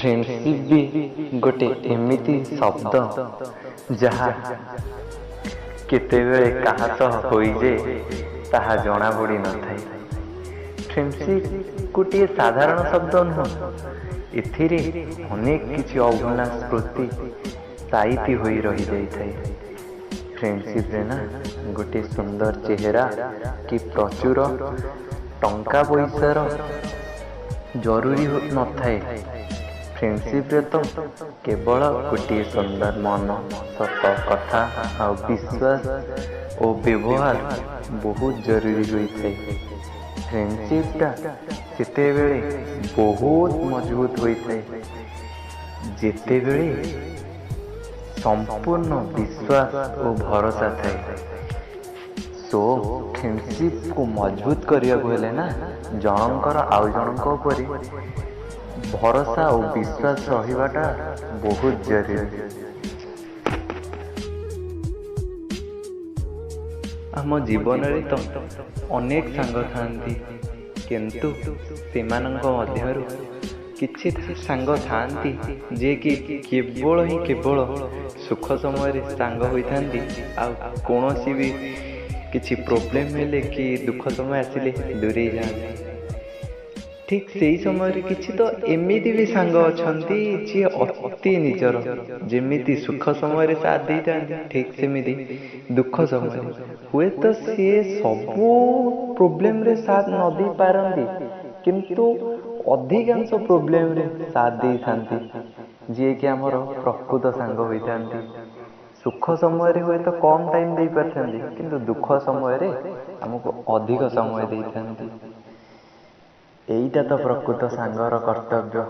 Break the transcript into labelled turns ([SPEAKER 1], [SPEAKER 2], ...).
[SPEAKER 1] Friendship ବି ଗୋଟେ ଏମିତି ଶବ୍ଦ ଯାହା କେତେବେଳେ କାହା ସହ ହୋଇଯାଏ ତାହା ଜଣା ପଡ଼ିନଥାଏ। ଫ୍ରେଣ୍ଡସିପ୍ ଗୋଟିଏ ସାଧାରଣ ଶବ୍ଦ ନୁହଁ, ଏଥିରେ ଅନେକ କିଛି ଅଭୁଲା ସ୍ମୃତି ସାଇତି ହୋଇ ରହିଯାଇଥାଏ। ଫ୍ରେଣ୍ଡସିପ୍ରେ ନା ଗୋଟିଏ ସୁନ୍ଦର ଚେହେରା କି ପ୍ରଚୁର ଟଙ୍କା ପଇସାର ଜରୁରୀ ନଥାଏ। ଫ୍ରେଣ୍ଡସିପ୍ରେ ତ କେବଳ ଗୋଟିଏ ସୁନ୍ଦର ମନ, ସତ କଥା ଆଉ ବିଶ୍ୱାସ ଓ ବ୍ୟବହାର ବହୁତ ଜରୁରୀ ହୋଇଥାଏ। ଫ୍ରେଣ୍ଡସିପ୍ଟା ସେତେବେଳେ ବହୁତ ମଜବୁତ ହୋଇଥାଏ ଯେତେବେଳେ ସମ୍ପୂର୍ଣ୍ଣ ବିଶ୍ୱାସ ଓ ଭରସା ଥାଏ। ସୋ ଫ୍ରେଣ୍ଡସିପ୍କୁ ମଜବୁତ କରିବାକୁ ହେଲେ ନା ଜଣଙ୍କର ଆଉ ଜଣଙ୍କ ଉପରେ ଭରସା ଓ ବିଶ୍ୱାସ ରହିବାଟା ବହୁତ ଜରୁରୀ। ଆମ ଜୀବନରେ ତ ଅନେକ ସାଙ୍ଗ ଥାଆନ୍ତି, କିନ୍ତୁ ସେମାନଙ୍କ ମଧ୍ୟରୁ କିଛି ସାଙ୍ଗ ଥାଆନ୍ତି ଯିଏକି କେବଳ ହିଁ କେବଳ ସୁଖ ସମୟରେ ସାଙ୍ଗ ହୋଇଥାନ୍ତି, ଆଉ କୌଣସି ବି କିଛି ପ୍ରୋବ୍ଲେମ୍ ହେଲେ କି ଦୁଃଖ ସମୟ ଆସିଲେ ଦୂରେଇ ଯାଆନ୍ତି। ଠିକ୍ ସେଇ ସମୟରେ କିଛି ତ ଏମିତି ବି ସାଙ୍ଗ ଅଛନ୍ତି ଯିଏ ଅତି ନିଜର, ଯେମିତି ସୁଖ ସମୟରେ ସାଥ ଦେଇଥାନ୍ତି ଠିକ୍ ସେମିତି ଦୁଃଖ ସମୟରେ ହୁଏତ ସିଏ ସବୁ ପ୍ରୋବ୍ଲେମ୍ରେ ସାଥ ନ ଦେଇପାରନ୍ତି, କିନ୍ତୁ ଅଧିକାଂଶ ପ୍ରୋବ୍ଲେମ୍ରେ ସାଥ ଦେଇଥାନ୍ତି, ଯିଏକି ଆମର ପ୍ରକୃତ ସାଙ୍ଗ ହୋଇଥାନ୍ତି। ସୁଖ ସମୟରେ ହୁଏତ କମ୍ ଟାଇମ୍ ଦେଇପାରିଥାନ୍ତି, କିନ୍ତୁ ଦୁଃଖ ସମୟରେ ଆମକୁ ଅଧିକ ସମୟ ଦେଇଥାନ୍ତି। ଏଇଟା ତ ପ୍ରକୃତ ସାଙ୍ଗର କର୍ତ୍ତବ୍ୟ।